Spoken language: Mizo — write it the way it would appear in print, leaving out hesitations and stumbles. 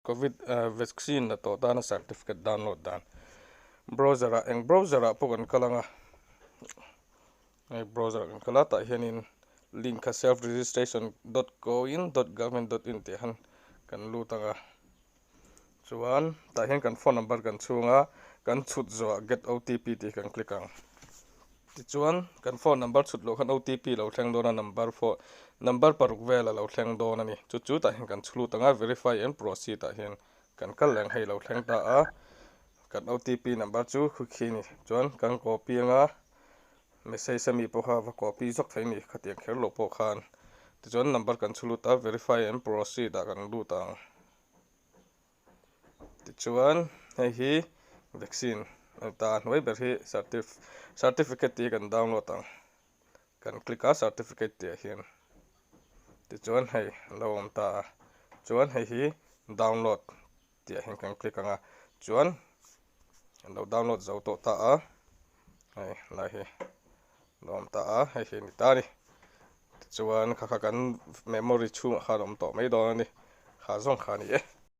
Covid vaccine la tawh tana certificate download dan browser ah eng browser ah pawh kan kal ang a hei browser ah kan kal a tah hianin link kha self registration dot co in dot government dot in tih han kan lut ang a chuan tah hian kan phone number kan chhung a kan chhut zawhah get otp tih kan click ang. Tichuan, kan phone number chhut loh khan OTP lo thleng dawn a, number pawh number paruk vel a lo thleng dawn a ni. Chu chu tah hian kan chhlut ang a, verify and proceed ah hian kan kal leh ang hei lo thleng ta a, kan OTP number chu khu khi a ni. Chuan kan copy ang a, message a mi pawh kha va copy zawk thei a ni khatiang kher loh pawh khan. Tichuan number kan chhlut a, verify and proceed ah kan lut ang. Tichuan hei hi vaccine a ni ta a hnuai ber hi certificate tih hi kan download ang kan click a certificate tih ah hian tichuan hei a lo awm ta a chuan hei hi download tih ah hian kan click ang a chuan an lo download zo tawh ta a hei lai hi a lo awm ta a hei hi a ni ta a ni tichuan kha kha kan memory chhungah khan a awm tawh mai dawn a ni kha zawng kha a ni e.